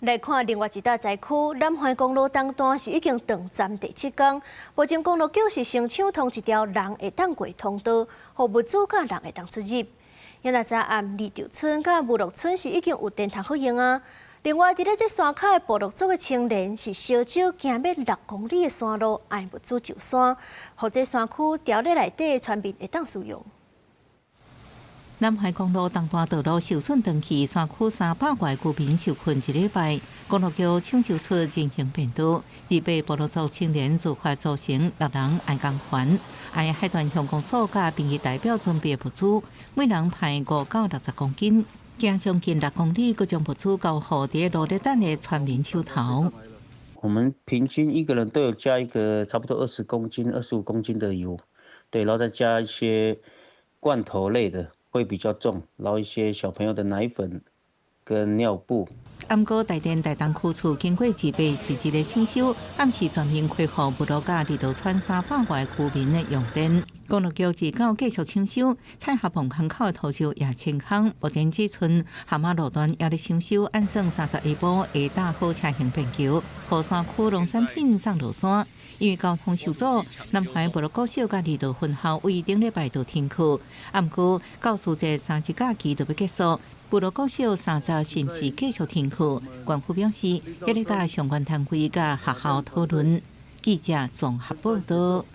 來看另外一搭災區，南環公路東段是已經斷站第七工，目前公路局是先搶通一條人會當過通道，予物資佮人會當出入。若昨暗二潮村佮武樂村是已經有電通好用啊。另外，佇咧這山跤的部落族的青年是相招行欲6公里的山路，運物資上山，予這山區牢咧內底的村民會當使用。南環公路東段道路受損斷去，山區300外居民受困一禮拜。公路局搶修出人行便道，二八部落族青年自發組成六人愛工團，按海端鄉公所佮民意代表準備物資，每人派5到60公斤，行將近六公里，閣將物資交予佇路咧等的村民手頭。我們平均一個人都有加一個差不多20公斤、25公斤的油，對，然後再加一些罐頭類的。會比較重，然後一些小朋友的奶粉跟尿布。毋過台電台東區處經過二八一日的搶修，暗時全面恢復部落佮二道村300外居民的用電。公路局自九繼續搶修，蔡霞棚坑口的土石也清空。目前只賰蛤蟆路段猶咧搶修，按算31晡會搭好車行便橋，予山區農產品送落山。因為交通受阻，南環部落國小佮二道分校為頂禮拜都停課。毋過教師節三日假期就欲結束，部落國小三十是毋是繼續停課？縣府表示，猶咧佮相關單位佮學校討論。記者綜合報道。